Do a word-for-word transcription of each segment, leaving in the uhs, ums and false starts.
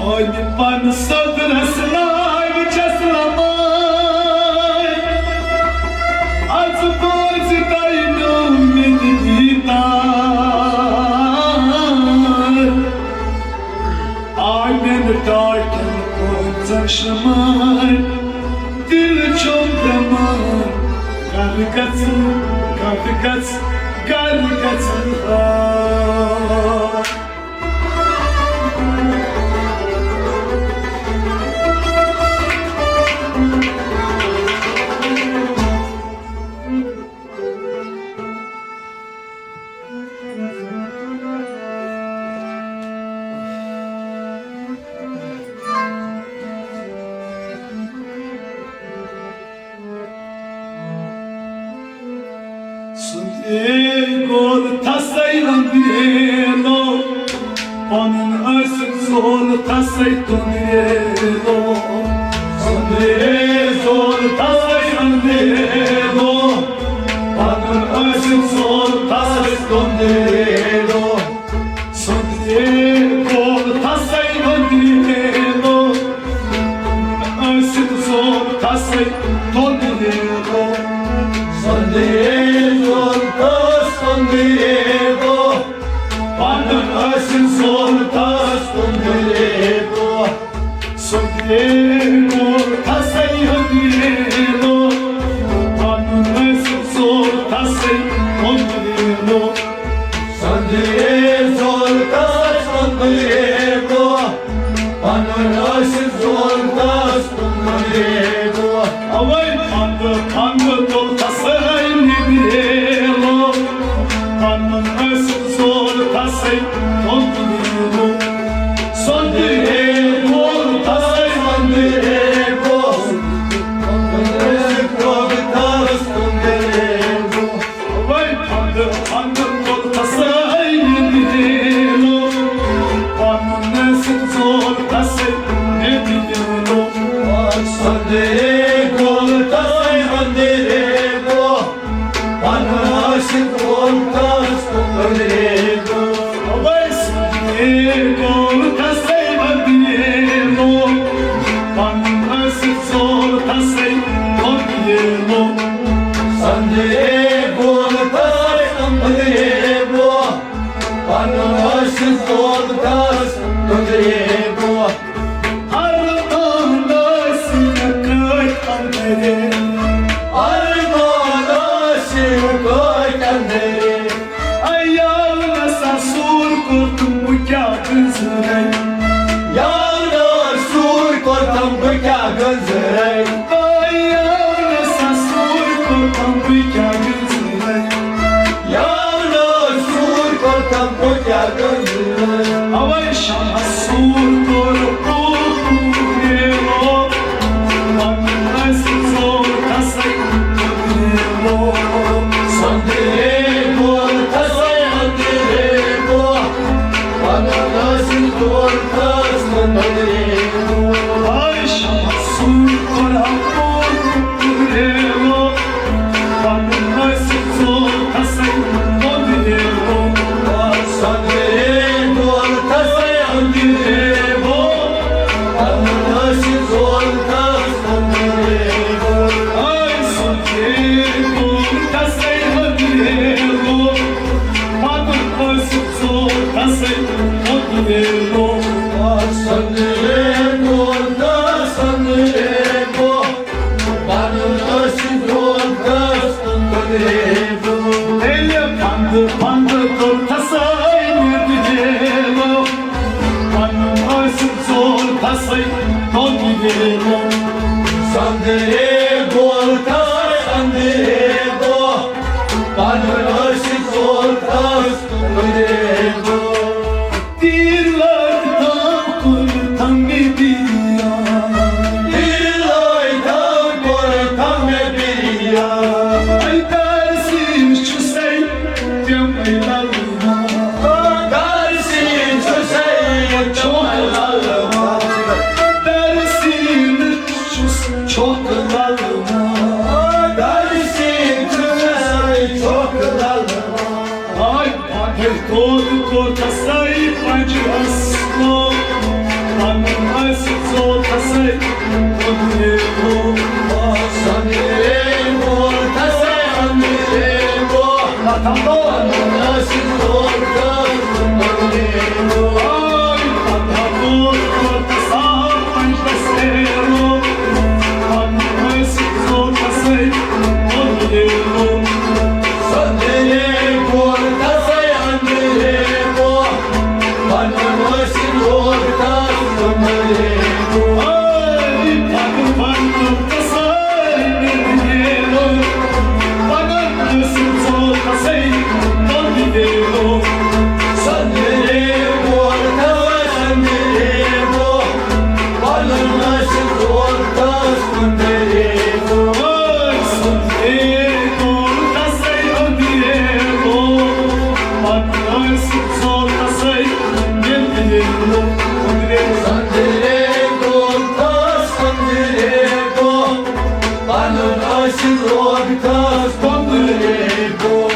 آمہِ پن صدرس ناوِ چھس لمان۔ از بوزِ تۄہہِ میون مےٚ دیٖدار۔ آمٮ۪ن ٹاٹھٮ۪ن پانٛژن شمار۔ دِل چھُم دمان۔ گرٕ گژھٕ، گرٕ گژھٕ، گرٕ گژھٕ آ۔ سُنٛدرے گول تھسے أنٛدرے لوٚگ، پنُن ٲسِتھ زول تھسے توٚنٛدرے لوٚگ۔ سُنٛدرے زول تھسے أنٛدرے لوٚگ، پنُن ٲسِتھ زول تھسے توٚنٛدرے لوٚگ۔ سُنٛدرے گول تھسے أنٛدرے لوٚگ، ٲسِتھ زول تھسے توٚنٛدرے لوٚگ۔ سُنٛدرے زول تھس توٚنٛدرے لوٚگ، پنُن ٲسِتھ زول تھس توٚنٛدرے لوٚگ۔ سُنٛدرے گول تھسے أنٛدرے لوٚگ، پنُن ٲسِتھ زول تھسے توٚنٛدرے لوٚگ۔ سُنٛدرے زول تھس توٚنٛدرے لوٚگ، پنُن ٲسِتھ زول تھس توٚنٛدرے لوٚگ۔ اوے پھنٛدٕ پھنٛدٕ تُل تھسے نیٚبرے لوٚگ، پنُن ٲسِتھ زول تھسے توٚنٛدرے لوٚگ۔ سُنٛدرے گول تھسے أنٛدرے لوٚگ، پنُن ٲسِتھ زول تھس توٚنٛدرے لوٚگ۔ وَے پھنٛدٕ پھنٛدٕ تُل تھسے نیٚبرے لوٚگ، پنُن ٲسِتھ زول تھسے نیٚبرے لوٚگ۔ سُنٛدرے گول تھسے أنٛدرے لوٚگ، پنُن ٲسِتھ زول تھس توٚنٛدرے لوٚگ۔ وَے سُنٛدرے گول تھسے أنٛدرے لوٚگ، پنُن ٲسِتھ زول تھسے توٚنٛدرے لوٚگ۔ سُنٛدرے گول تھسے أنٛدرے لوٚگ، پنُن ٲسِتھ زول تھس توٚنٛدرے لوٚگ۔ ارمان ٲسۍ مےٚ کٲٹھۍ أنٛدرے، ارمان ٲسۍ مےٚ کٲٹھۍ أنٛدرے۔ اے یاو نسا سوٗر کوٚرتُم بہٕ کیٛاہ گٔنٛزرَے۔ یاو نسا سوٗر کوٚرتُم بہٕ کیٛاہ گٔنٛزرَے۔ اے یاو نسا سوٗر کوٚرتُم بہٕ کیٛاہ گٔنٛزرَے۔ یاو نسا سوٗر کوٚرتُم بہٕ کیٛاہ گٔنٛزرَے۔ اوے شمس سوٗر کوٚر پوٗرٕ۔ پنُن ٲسِتھ زول تھسے توٚت نیرو۔ سندرے گول تھس اندرے گو، پنُن ٲسِتھ زول تھس اندرے گو۔ تیٖر لٲگۍ پنُن ٲسِتھ لوگ تس بۄنہٕ ریبو۔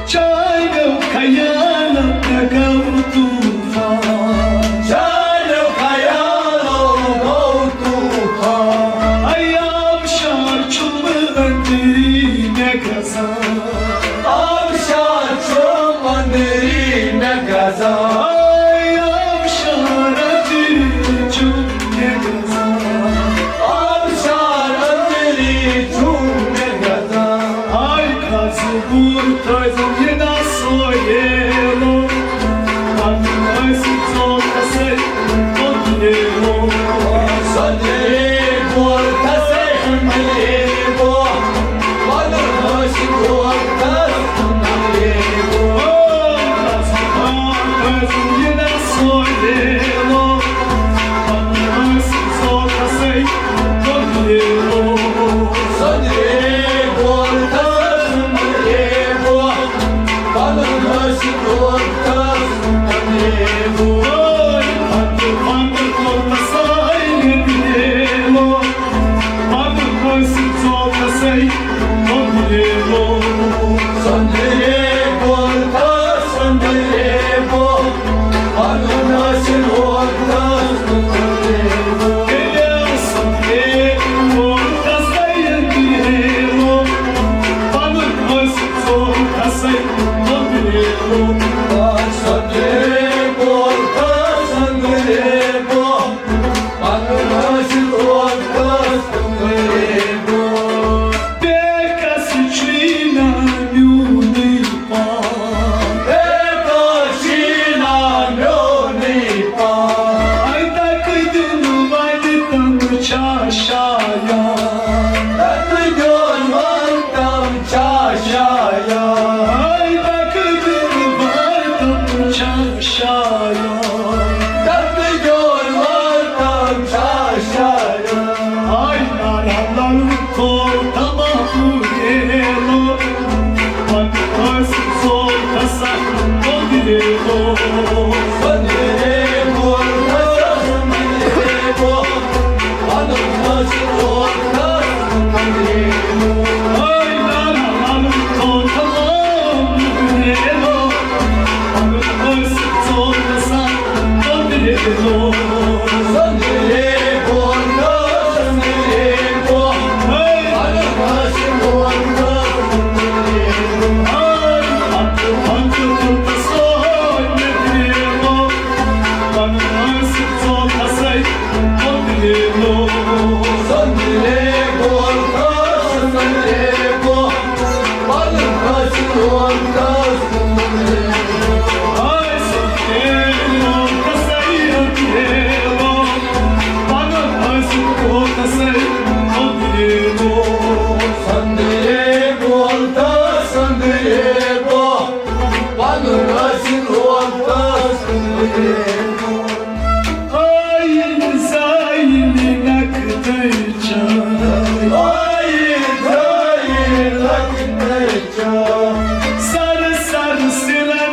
چانیو خیالو مےٚ گوٚو طوفان۔ چانیو خیالو گوٚو طوفان۔ اے آبشار چھُم أنٛدری مےٚ گژھان۔ آبشار چھُم أنٛدری مےٚ گژھان۔ اے آبشار أنٛدری چھُم مےٚ گژھان۔ آبشار أنٛدری چھُم مےٚ گژھان۔ آے کھس بوٗر تھٲوِم یہِ نہ سویلو۔ پتہٕ ٲسۍ ژوکسے پتہٕ ییلو۔ سۄدرے بور کھسے ملے بو۔ پتہٕ ٲسۍ ژوکس ملے بو۔ کھس بوٗر تھٲوِم یہِ نہ سویلو۔ پتہٕ ٲسۍ ژوکسے پتہٕ ییلو۔ سۄدرے بور کھسے ملے بو۔ پنُن ٲسِتھ لوگ تس بۄنہٕ ریبو۔ پتہٕ بۄنہٕ کوٚر تسے مےٚ ریبو۔ پنُن ٲسِتھ لوگ تسے بۄنہٕ ریبو۔ سۄدرے بور کھسے ملے بو۔ پنُن ٲسِتھ لوگ تس بۄنہٕ ریبو۔ ییٚلہِ سۄدرے بور کھسے ملے بو۔ پنُن ٲسِتھ شاید۔ تَتھ دیُن وَن تَم چھا شاید۔ ہاے تَتھ دیُن وَن تَم چھا شاید۔ تَتھ دیُن وَن تَم چھا شاید۔ ہاے نارا لَلہٕ تھوٚو تَباہ کوٚر ریلو۔ پَتہٕ ٲسۍ ژوٚل کھسان کوٚت ریلو۔ سۄدرے کوٚر کھسان ریلو۔ سر سر سرن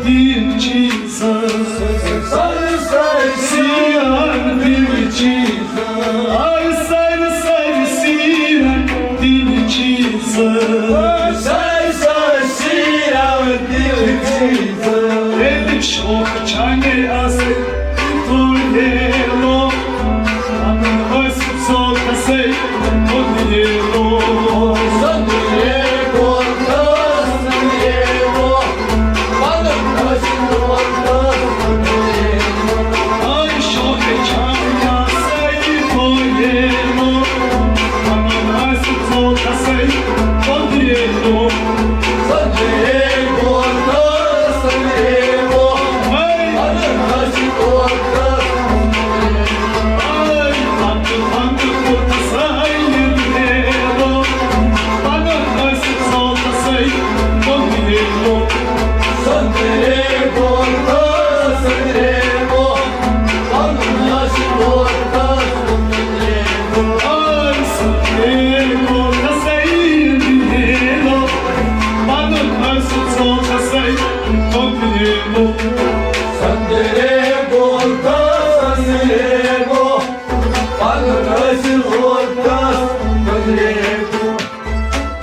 دِم چیٖز۔ سر سر سیٖرن دِم چیٖز۔ آے سر سر سیٖرن دِم چیٖز۔ سر سر سیٖرن دِم چیٖز۔ ییٚلہِ شوق چھانے آسہِ تو ریلو۔ پنُن ٲسۍ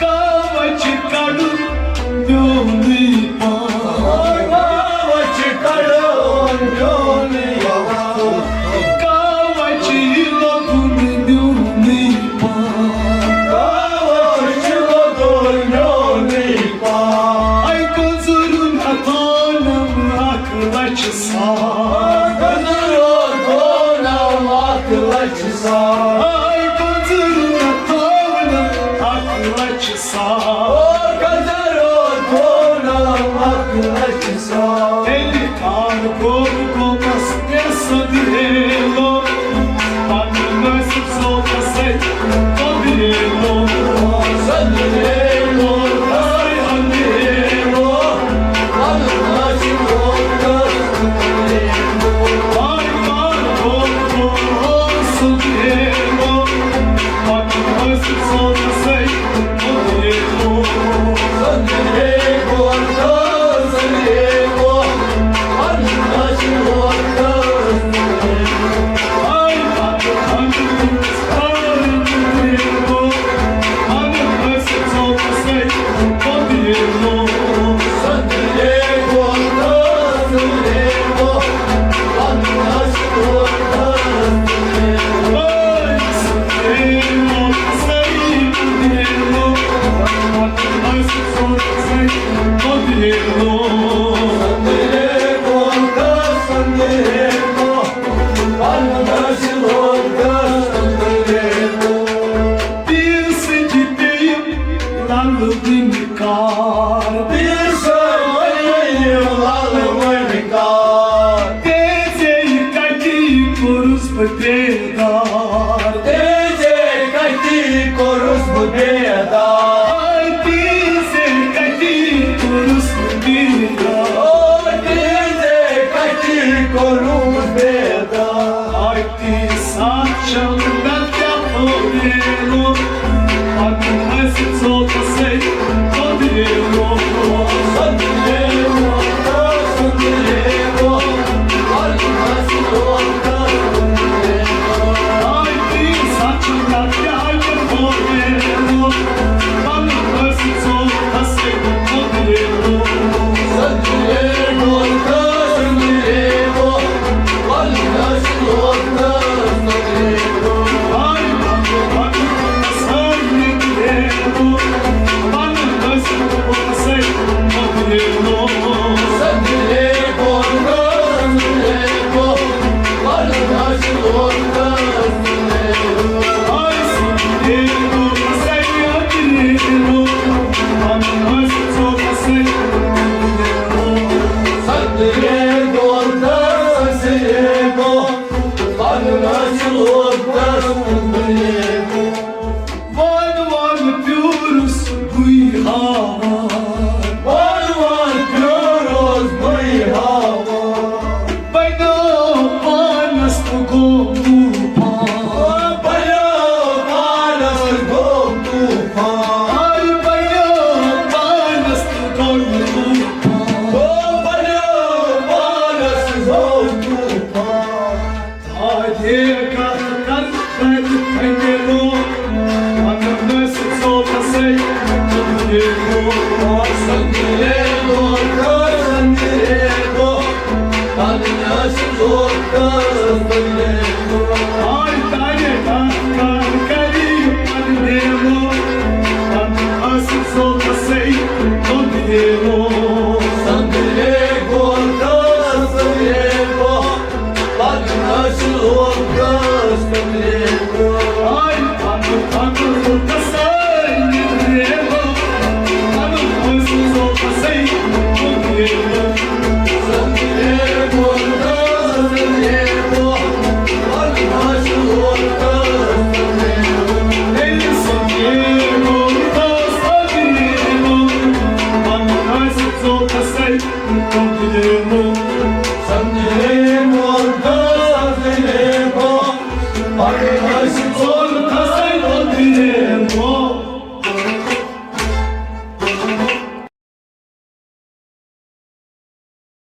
کاوچہِ کڑُن میونُے پان۔ کاوچہِ کڑُن میونُے پان۔ کاوچہِ لوٚگُن میونُے پان۔ کاوچہِ لوٚگُن میونُے پان۔ اے کٔنزٕرُن ہتونم اکھ لچھ ساس۔ کٔنزٕرُن ہتونم اکھ لچھ ساس۔ اے کٔنزٕرُن ہتونم اکھ لچھ ساس۔ او کٔنزٕرُن ہتونم اکھ لچھ ساس۔ تیٚلہِ کار کوٚر قومس مےٚ سنٛدریلو، پنُن نصیب سوزس سۭتۍ سنٛدریلو۔ سنٛدریلو، سنٛدریلو، پنُن نصیب سوزس سنٛدریلو۔ کار کوٚر قومس مےٚ سنٛدریلو، پنُن نصیب سوزس سۭتۍ پیٖر سٕنٛدِ بیٚیہِ لَلہٕ وٕنہِ کار۔ پیٖر سٕنٛدِ بیٚیہِ لَلہٕ وٕنہِ کار۔ تیزے کَتہِ کوٚرُس بہٕ بیدار۔ تیزے کَتہِ کوٚرُس بہٕ بیدار۔ آے تیزے کَتہِ کوٚرُس بہٕ بیدار۔ آے تیزے کَتہِ کوٚرُس بیدار۔ آے تیز ساتھ چھَم نہ کیٛاہ پھوریلو۔ پَتہٕ ٲسِتھ ژوکَس سۭتۍ پھوریلو۔ وان وان پیوٗرُس بٕے ہاوان۔ وان وان پیوٗرُس بٕے ہاوان۔ بنیو پانس تہٕ گوٚو طوفان۔ بنیو پانس تہٕ گوٚو طوفان۔ بنیو پانس تہٕ گوٚو طوفان۔ بنیو پانس تہٕ گوٚو طوفان۔ آیے کتھ کر تتہِ پھٹہِ لوگ، پنُن نصیب سوزس سۭتۍ سنجے لوگ۔ سنجے لوگ، سنجے لوگ، پنُن نصیب سوزس سۭتۍ۔